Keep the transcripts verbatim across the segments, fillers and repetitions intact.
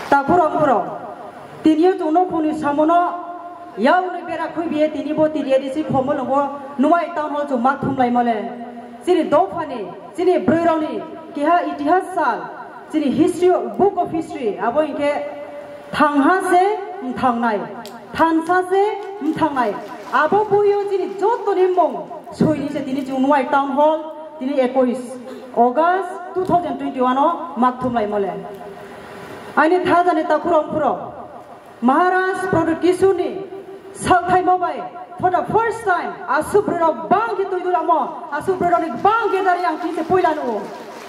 Takhurok khurok, tini o chwng nokhungni samono yawnwi bera khwi biye tini bo T D A D C Khumulwngo Nuwai town hall chwng mak thumlai mole. Chini dophani, chini bwrwirokni keha itihas sal, chini history, book of history, abo hinkhe thangha se mthangnai, thansa se mthangnai. Abo buio chini jotoni mung soini se tini chwng Nuwai town hall tini ekush August two thousand twenty-one o mak thumlai mole. Ani thajani takhurok khurok, Maharaj Pradyot Kishore ni sakthaimo bai for the first time aswk bwrwirok bang khe twi dulamo, aswk bwrwirokni bang khe dari ang tini se puila nugo.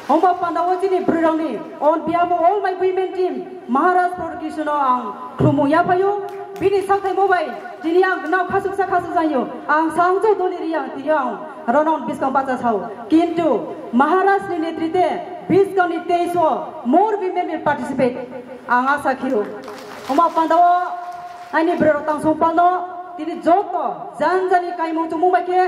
Hwnba pandao chini bwrwirokni on behalf of all my women team, Maharaj Pradyot Kishore no ang khulumung yaphaio. Bini sakthaimo bai tini ang nao khasuksa khasuk jaio. Ang sangjo doli ri ang tini ang ronon biskang bacha sao. Kintu Maharaj ni netrite biskang ni teis o more women will participate. Ang asa khio. Hwnba pandao ani bwrwirok tangsong palno tini joto jang jani kaimung chumung bai khe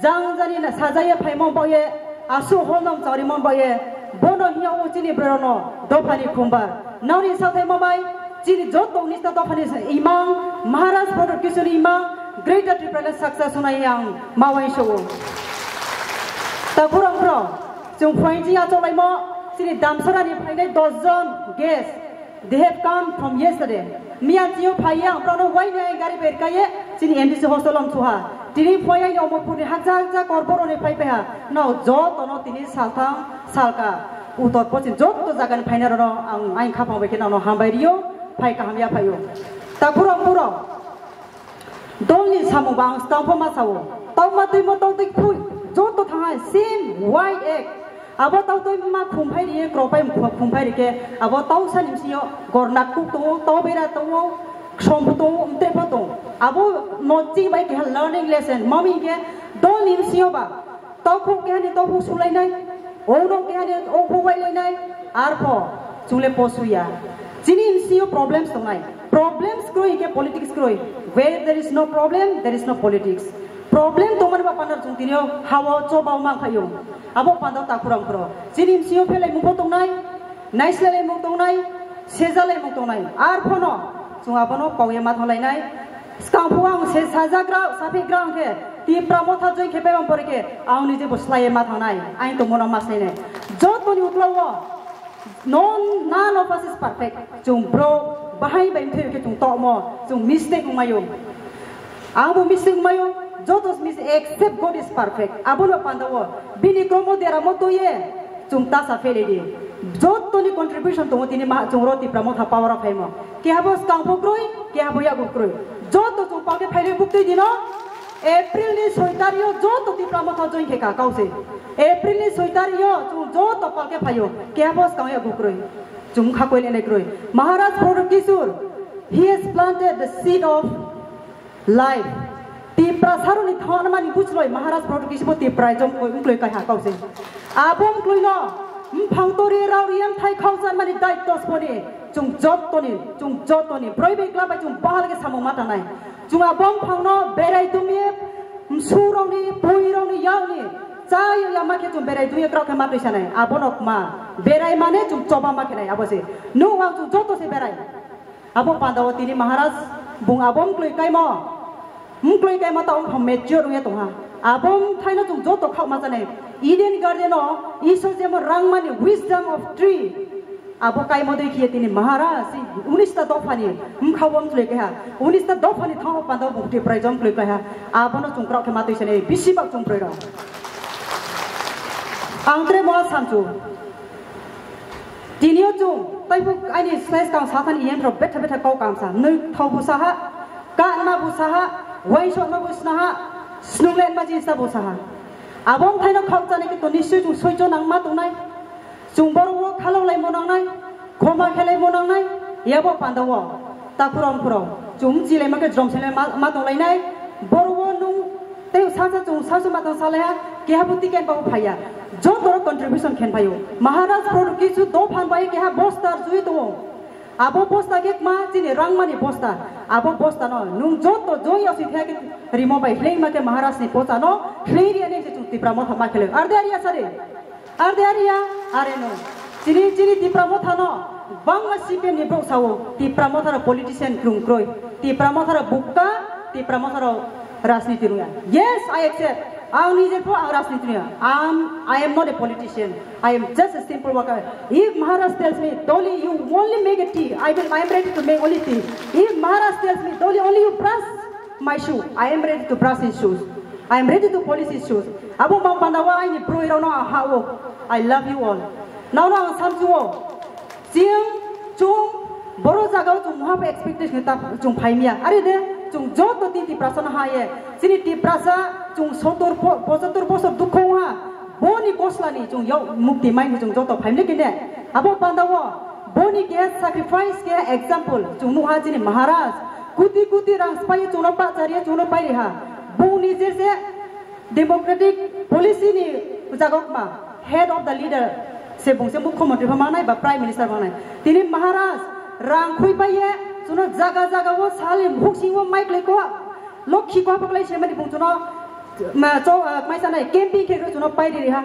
jang jani na sajaiye phaimung boye aswk holnom chawrimung boye bono hiya o chini bwrwirokno dophani khumba. Noni sakthaimo bai chini joto unista dophani imang Maharaj Pradyot Kishore ni imang Greater Tipraland success wnai ang mawai sio. Takhurok khurok, chwng phainji acholaimo chini Damsarani phainai dos jon guest. They have come from yesterday. Miya tio phaiya ang prono waini ai gari berkaye chini M D C hostel om suha. Tini phai ai Omorpurni hakja hakja kor boroni phai peha. No joto no tini salthang salka utor pochin joto jagani phaina rono ang ain khapang bai khe no hambai rio phai kaham ya phaio. Takhurok khurok. Dolni samung ba ang skang pho ma sao. Tau ma twi mo tau twi phui. Joto thang hai same white egg. Abo tau twi ma khum phai ri ye kro pai khum phai ri khe abo tau sa nim si yo gor nak kuk tongo, tau bera tongo, som pho tongo, mte pho tongo. Abo no chi bai khe learning lesson. Mami khe dolni si yo ba. Taukhuk keha ni taukhuk sulainai, ounok keha ni okhuk wailainai, arpho chungle posuya. Chini M C O problems tongnai. Problems kroi ke politics kroi. Where there is no problem, there is no politics. Problem tongmani ba pandar chung tini o hawa choba mang khayo. Abo pandar takhurang khoro. Chini M C O phelai mungbo tongnai. Naislai mung tongnai, sejalai mung tongnai. Ar phono chwng abono pauye ma thanglainai. Skang phu ang se sajagra, saphigra ang khe Tipra Motha join khe bebang pore khe ang ni jebo slaiye ma thangnai. Ain tongmo no ma slainai. Jotoni uklogo non, none of us is perfect. Chwng bro bahai bai thwi khe chwng tokmo, chwng mistake wngmaio. Ang bo mistake wngmaio, joto mistake except God is perfect. Abono pandao bini kromo deramo toye. Chwng tasa pheledi. Jotoni contribution tongo tini ma chwng ro Tipra Motha power o phaimo. Kehabo skang pho kroi, kehabo yago kroi. Joto chwng palke phaile buktwi dino. April ni soi tario joto Tipra Motha join khe ka kause. April ni soi tario chwng joto palke phaio. Kehabo skang yago kroi. Chwng kha koile ne kroi. Maharaj Pradyot Kishore, he has planted the seed of life. Tipra saroni thangna mani buchloi Maharaj Pradyot Kishore Tipra jom koi mkloi kai ha kause. Abo mkloi no mphang tori rao riyam thai khausan mani daityo soni chwng jotoni, chwng jotoni broi bai kla bai chwng bahal ke samung ma tanai. Chwng abo mphang no berai dumye msu rao ni, pui rao ni, yao ni, chai ya ma khe chwng berai dumye krao khe ma twi sanai. Abo no ma berai mane chwng choba ma khe nai abo se. Nung ang chwng joto se berai. Abo pandao tini Maharaj bung abo mkloi kaimo, mkloi kaimo ta wngkha mature wngya tongha. Abo mthaino chwng joto khakma chanai. Eden Garden o Isor jemon rangmani wisdom of tree. Abo kaimo dei khiye tini Maharaj si unis ta dophani mkha bo mkloi kaiha. Unis ta dophani thango pandao bung Tiprai jom mkloi kaiha. Abono chwng krok khe ma twi sanai bisi bak chwng broi rok. Ang tre mo samchu. Tini o chwng, taibo ani slai swkang sathani yen rok betha betha kok kamsa, nwi thau bo saha, kanma bo saha, waisokma bo snaha, snunglenma jinsa bo saha. Abo wngthaino khak chani khe to nischoi chwng soicho nangma tongnai. Chwng borok o khalok laimo nangnai, khoma khelai mo nangnai, yabo pandao. Takhurok phurok, chwng chilai ma khe jrom silai ma, ma tonglainai, borok o nung Tei sasa chwng sasu matang salaiha, keha bo ticket ba phaiya. Joto rok contribution khen phaio. Maharaj product kisu dophan bai keha bosta rwui tongo. Abo bosta khe ma chini rangmani bosta. Abo bosta no nung joto joy asi thai rimo bai hleng ma khe Maharaj ni pocha no hleng ri ani se chwng Tipra Motha ma khele. Arde ari asare. Arde ari ya, are no. Chini, chini Tipra Motha no. Bangma C P M ni borok sao, Tipra Motha rok politician krung kroi, Tipra Motha rok bukka, Tipra Motha rok rajniti rwya. Yes, I accept. Ang nije pho ang rajniti rwya. I am, I am not a politician. I am just a simple worker. If Maharaj tells me, "Doli, you only make a tea," I will, I am ready to make only tea. If Maharaj tells me, "Doli, only you brush my shoe," I am ready to brush his shoes. I am ready to polish his shoes. Abo ma panda wa aini broi rao no ha o. I love you all. Nao no ang samchu o. Chwng, chwng, boro jagao chwng muha expectation ta chwng phaimya. Are de, chwng joto tin Tiprasa no ha ye. Chini Tiprasa chwng sotor po-, pochottor bosor dukho ha. Boni koslani chwng yau mukti mai chwng joto phaimle kine. Abo panda o, boni ke sacrifice ke example chwng nuha chini Maharaj. Kuti kuti rang spai chwng no pa chari chwng no pai ha. Boni je se Democratic policy ni jagok ma head of the leader se bungse mukhyamantri pha mangnai ba prime minister mangnai. Tini Maharaj rang khui pai ye chuno jaga jaga o sali huksing o mic leko lokhi ko paklai se mani bung chuno ma cho, ah, mai sanai camping khe chuno pai ri ha.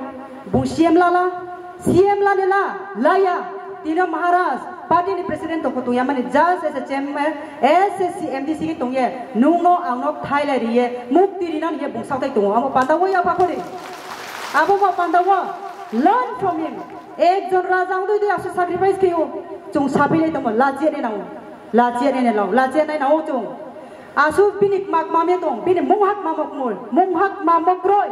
Bung C M lala, C M lani la, laya. Tino Maharaj, party ni president tong kutung ya mani just as a chairman, as a C M D C ki tong ye, nung no ang no thai lai ri ye, mukti ri nan ye bung sautai tongo. Amo panda wo ya pa khori. Abo ma panda wo, learn from him. Ekjon raja ang dui dui asu sacrifice khiyo, chung sapi lai tongo, la chia ne nao, la chia ne nao, la chia nai nao chung. Asu bini mak mame tong, bini munghak mamok mul, munghak mamok roi.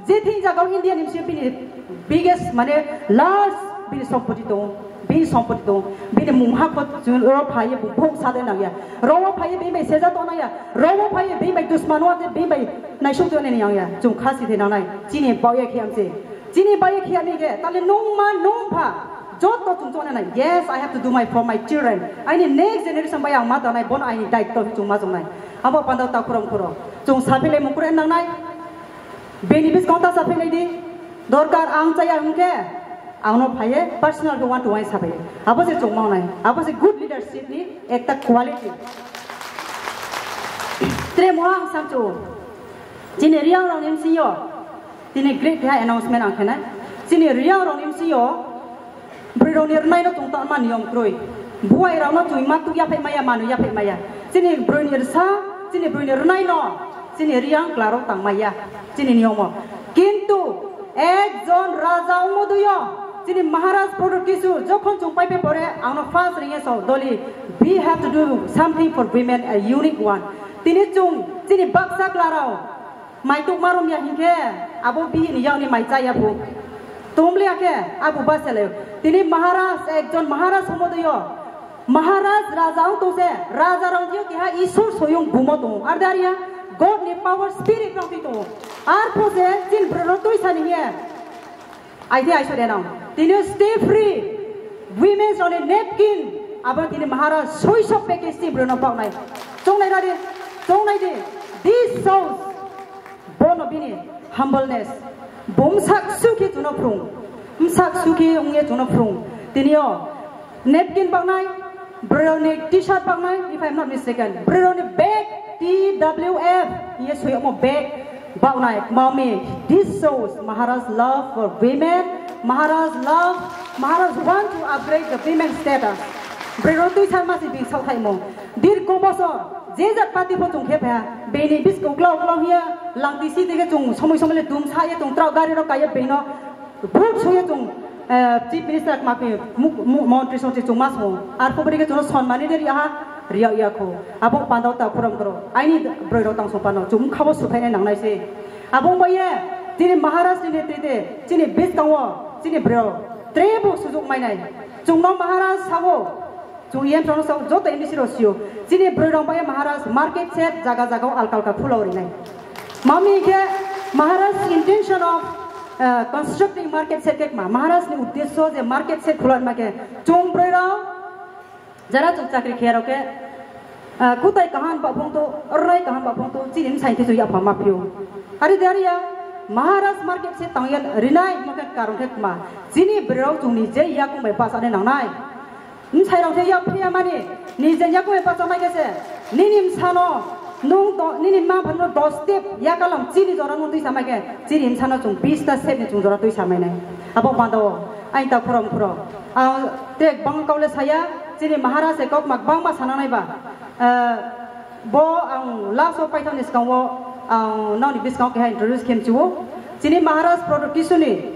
Je thing jaga o India ni bisi bini biggest mane large bini sompoti tong, bini sompoti tong, bini munghak bo ro phaye bung bung sade nang ya. Ro phaye bini bai seja tong nang ya. Ro phaye bini bai dusman wa bini bai naisuk tong nang ya. Chung khasi de nang nai. Chini bauye khiam se. Chini bauye khiam ni ge. Tale nung ma nung pha. Joto chwng chwng nai, yes, I have to do my, for my children. Aini next generation bai ang ma tanai, bono aini daitto chwng ma chwng nai. Abo panda ta khurang khuro. Chwng sapi lai mukure nang nai. Bini bis konta sapi lai di. Dorkar ang chaya hwnkhe, ang no phaye personal ke one to one sapi. Abo se chwng ma nai. Abo se good leadership ni ekta quality. Tre mo ang samchu. Chini Riang rong M C O. Tini great keha announcement ang khenai. Chini Riang rong M C O. Bwrwi rok ni rwnai no tong tangma niyom kwrwi. Buai rok no chwng ma tuk yaphai maya, manu yaphai maya. Chini bwrwi ni rwsa, chini bwrwi ni rwnai no, chini Riang kla rok tang maya, chini niyom o. Kintu ekjon raja ongmo dui o, chini Maharaj Pradyut Kishore jokhon chwng pai pai pore ang no first ring e so doli, "We have to do something for women, a unique one." Tini chwng chini baksa kla rok Mai tuk marom ya hinkhe, abo bihini yakni mai chaya phu. Tumliya khe, abo ba selai. Tini Maharaj, ekjon Maharaj homo doyo. Maharaj raja wng tong se, raja rong diyo keha Isor soyung bumo tongo. Ar dariya, God ni power spirit rong twi tongo. Ar pho se, chin bwrwi rok twi sani hiye. Aite aiso de nang. Tini stay free. Women's only napkin. Abo tini Maharaj soisok package tini bwrwi no paknai. Chongnai radi, chongnai di. This shows bono bini humbleness. Bo msak sukhi chuno phrung. Msak sukhi ungye chuno phrung. Tini o napkin baknai, bwrwi rokni T-shirt baknai, if I am not mistaken, bwrwi rokni bag, T W F, ye suyokmo bag baknai, mami, this shows Maharaj love for women, Maharaj love, Maharaj want to upgrade the women status. Bwrwi rok twi san masi bini sauthaimo. Dirko bosor, je jat party pho chung khe pha, bini bisko ukla ukla hiya, langti si dege chung somoi somoi le dum sa ye chung truck gari rok kaiye bino, Vote soye chung, eh, Chief Minister kma khe muk-, mu-, montri song se chung ma song. Ar pho bwrwi khe chung sonmani de riya ha, riya ya kho. Abo pandao ta khurang khoro. Aini bwrwi rok tang song pano chung khabo suthaina nangnai se. Abo wngbai ye, chini Maharaj ni netrite, chini biskango, chini bwrwi rok. Tre bo sujuk mainai. Chungno Maharaj sao. Chung yen chwng sok joto M D C rok sio. Chini bwrwi rok bai Maharaj market shed jaga jaga o alka alka khulao rinai. Mami khe Maharaj intention of, uh, constructing market shed khe ma Maharaj ni uddesho je market shed khulai ma khe chung bwrwi rok jara chung chakri khe rok khe, uh, kutai kaham ba phung to, orrai kaham ba phung to, chini msai khe chu yapha ma phio. Ari de ari ya Maharaj market shed tang yen rinai ma khe karon khe ma chini bwrwi rok chungni je yakung bai bachani nangnai. Msai rok se yak phiya mani, ni je yakung e pacha mai khe se, nini msano, nung do, nini ma phano dos step yakalam chini jora nung twi samai khe, chini msano chung bis ta step ni chung jora twi samai nai. Abo banda o, ain ta khoro khoro. Ang tek bang kaule saya, chini Maharaj e kok mak bangma sananai ba. Eh, bo ang last o paithakni skango ang nokni biskango keha introduce khem chuo. Chini Maharaj product tisuni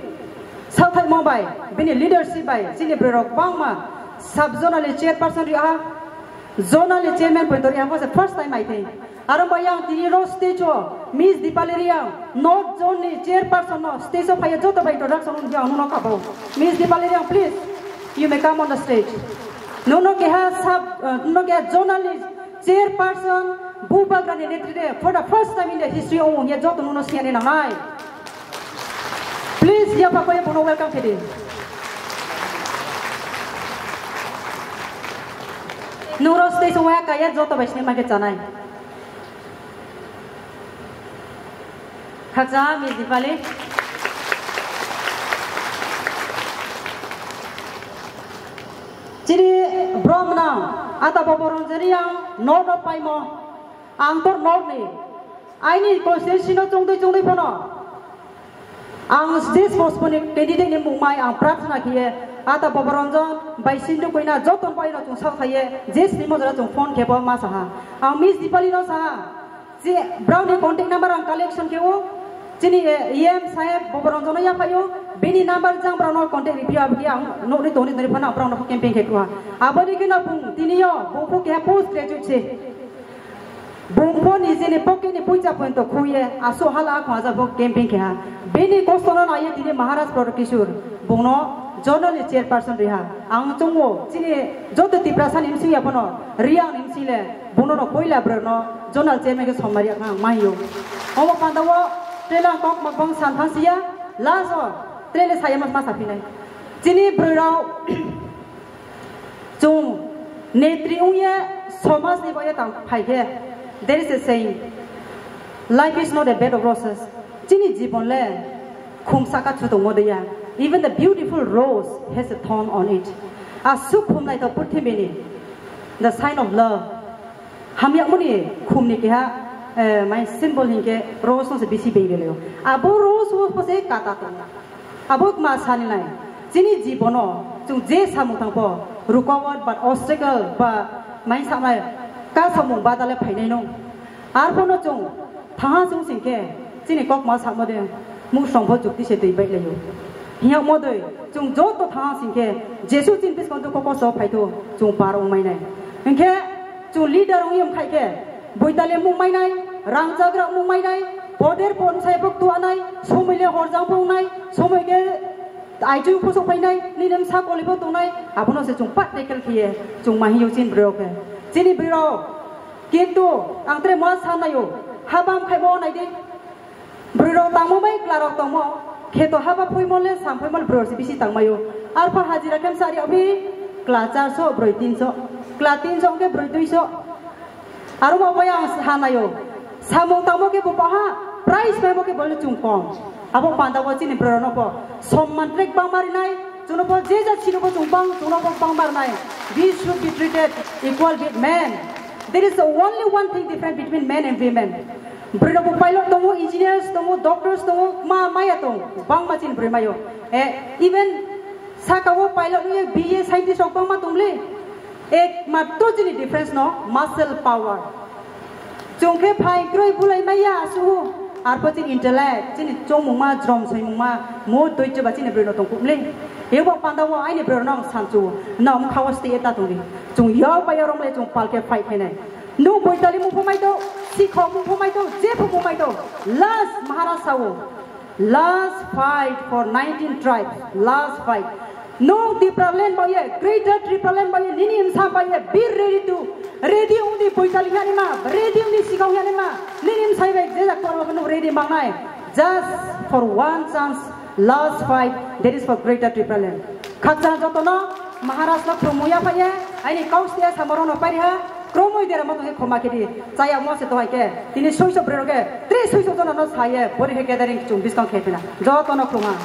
sathai mo bai, bini leadership bai, chini borok bangma sub zonal ni chairperson ri aha, zonal ni chairman poito ri aha, bo se first time I think. Aro bai ang tini ro stage o Miss Dipali Reang, North Zone ni chairperson no stage o phaiya joto bai introduction wngya ang nuno kabo. Miss Dipali Reang, please, you may come on the stage. Nuno keha sub, uh, nuno keha zonal ni chairperson, Bubagra ni netrite, for the first time in the history o wngya joto nuno siyani nangnai. Please, ya papa ya bono welcome khedi. Nuro stage o waya kaya joto bai sini mage chanai. Khaksa Miss Dipali. Chini brom na ata bobo ronjani ang no no paimo. Ang tor nok ni, aini constituency no chongdoi chongdoi phano. Ang stage post ni candidate ni mungmai ang prarthana khiye, ata Boboranjan bai Sindhu koina joto bai no chung sak khaiye, je sini mojra chung phone khebo ma saha. Ang Miss Dipali no saha, je browni contact number ang collection khewo, chini, eh, E M saheb Boboranjan no yaphayo, bini number jang browno contact riphiya abdi ang nokni tongni tongni phano ang browno campaign khekwa. Aboni kino bung tiniyo, bung phu keha post graduate se. Bungpho nijeni pocket ni puisa pointo khuye aso hala khwajak bo camping kheha. Bini kosto no naiye tini Maharaj Pradyot Kishore bungno zonal ni chairperson riha. Ang chungo chini joto Tiprasa ni msing yaphano Reang ni msing le bungno no koila bwrwrno zonal chairman khe somnari ang mahiyo. Omo panda o trailer kok mabang san thang siya last o trailer saya mas masa phinai. Chini bwrwrok Chwng netri wngye somajni bagwi tang phaikhe, there is a saying, "Life is not a bed of roses." Chini jibon le khum saka chu tongmo de ya. Even the beautiful rose has a thorn on it. Aswk khum naithok purthimini, the sign of love. Hamyakmani khumni keha, eh, mai symbol hinkhe rose no se bisi beng belio. Abo rose o pose kata tongo. Abo ma sani lai. Chini jibono chwng je samung thangpho, rukawat ba obstacle ba mai samai ka samung badale phainai no. Arphono chwng thaha chwng singkhe chini kokma sakmode musrong pho chukti se twi bai laio. Hiyakmodoi chwng joto thaha singkhe Jesu chini biskango dukho kosto phaitho chwng par wngmai nai. Hinkhe chwng leader wngwi wngkhaikhe, boitali mung mainai, rangchagra mung mainai, poder pon sai bok tuanai, somoi le horjang bo wngnai, somoi khe aichu phusuk phainai, nini msa koli bo tongnai, abono se chwng pat tackle khiye, chwng mahiyo chini bwrwi rok khe. Chini bwrwi rok, kintu ang tre moha sanayo, habam khai bo nai di. Bwrwi rok tangmo bai kla rok tongmo, kheto haba phuimo le sam phuimo le bwrwi rok se bisi tangmaio. Arpha hajira khe msa ri abi kla charso bwrwi tinso, kla tinso hwnkhe bwrwi duiso. Aro bo bai ang hanaio, samung tangmo khe bo paha, prize paimo khe bo le chwng kom. Abo panda bo chini bwrwi rok no bo somman trek bangma rinai, chwngno bo je jat sino bo chwng bang, chwngno bo bangma rinai. We should be treated equal with men. There is only one thing different between men and women. Bwrwi rok bo pilot tongo, engineers tongo, doctors tongo, ma maya tongo, bangma chini bwrwi mayo. Eh, even saka o pilot ni B A scientist rok bangma tongli. Ek matro chini difference no muscle power. Chwng khe phai kroi bulai maya asu. Arpho chini intellect, chini chongmungma, jrom soimungma, mo doicho ba chini bwrwi no tongkupli. Ebo panda o aini bwrwi no ang sanchu, na um khawas ti eta tongli. Chwng yok ba yorong le chwng palke fight khainai. Nwng boitali mung phumai to, sikhok mung phumai to, je phung phumai to. Last Maharaj sao, last fight for nineteen tribes, last fight. Nwng Tipraland baye, Greater Tipraland baye, nini msa baye, be ready to, ready ungdi boitali yani ma, ready ungdi sikhok yani ma, nini msa bai je jak korma nwng ready mangnai. Just for one chance, last fight, that is for Greater Tipraland. Khakchang jotono Maharaj no khulumwi yaphaye, aini kau stia samoro no pariha, kromwi dera moto khe khoma khedi, chaya mo se tohai khe, tini soiso bwrwi rok khe, tri soiso jona no saye, bori khe gathering chung bisong khe phina, jotono khulumha.